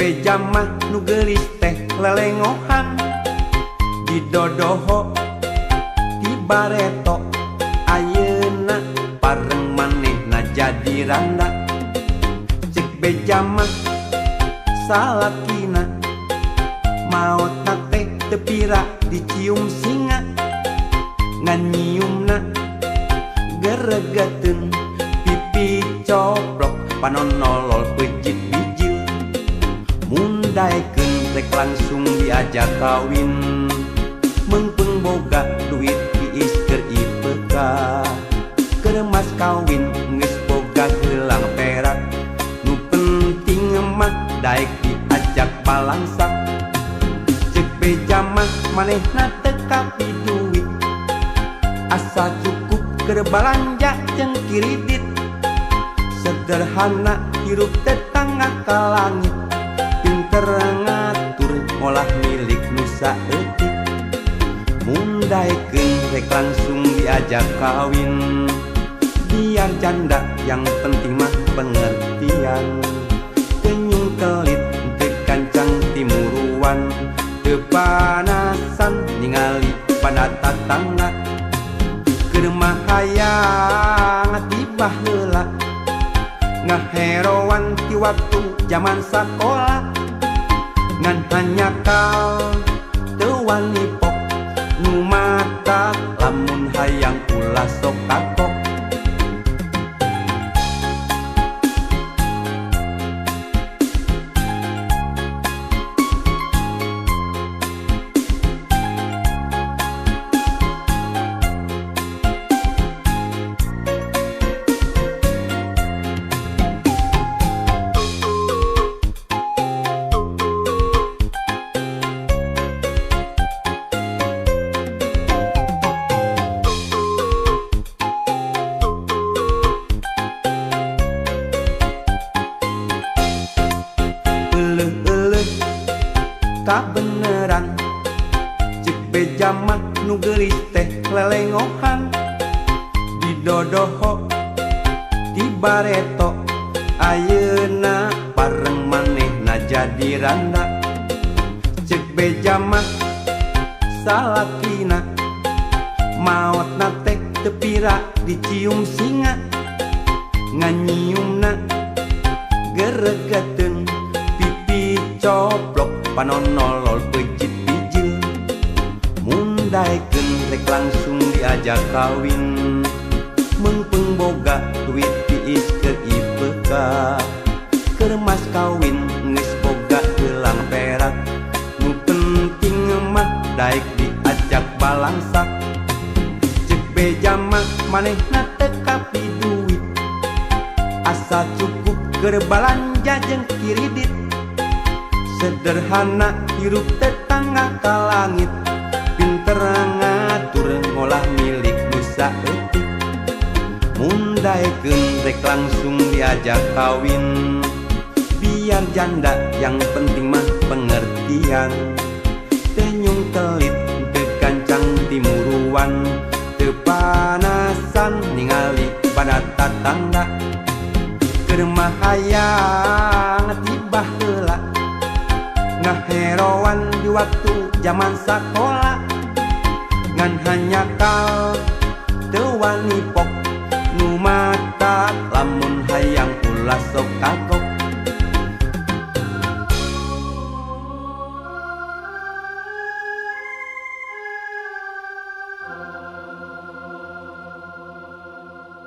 Beja mah nu geulis teh lelengohan, didodoho ti bareto, ayeuna pareng manehna jadi randa. Cek beja mah salakina maot teh teu pira dicium singa, ngan nyiumna geregeteun, pipi coplok, panon nolol, peuncit bijil. Mun daekeun rek langsung diajak kawin, meungpeung boga duit tiis keur IPK. Keur mas kawin geus boga gelang perak, nu penting mah daek diajak balangsak. Cek beja mah manehna teu kapi duit, asa cukup keur balanja jeung kiridit. Sederhana hirup tetangga ka langit, pinter ngatur ngolah milik nu saeutik. Mun daekeun rek langsung diajak kawin, biar janda yang penting mah pengertian. Teu nyungkelit, teu gancang timuruan, teu panasan ningali pada tatangga. Keur mah hayang ti baheula, ngaheroan ti waktu jaman sakola, ngan hanjakal teu wani pok. Nu mata lamun hayang ulah sok kapok. Euleuh-euleuh kabeneran, cek beja mah nu geulis teh lelengohan, didodoho ti bareto, ayeuna pareng manehna jadi randa. Cek beja mah salakina maotna teh teu pira dicium singa, ngan nyiumna geregeteun, pipi coplok, panon nolol, peuncit bijil. Mun daekeun rek langsung diajak kawin, meungpeung boga duit tiis keur IPK. Keur mas kawin geus boga gelang perak, nu penting mah daek diajak balangsak. Cek beja mah manehna teu kapi duit, asa cukup keur balanja jeung kiridit. Sederhana hirup tetangga ka langit, pinter ngatur ngolah milik nu saeutik. Mun daekeun rek langsung diajak kawin, biar janda yang penting mah pengertian. Teu nyungkelit, teu gancang timuruan, teu panasan ningali pada tatangga. Keur mah hayang ti baheula, ngaheroan di waktu jaman sakola, ngan hanjakal teu wani pok. Nu mata lamun hayang ulah sok kagok.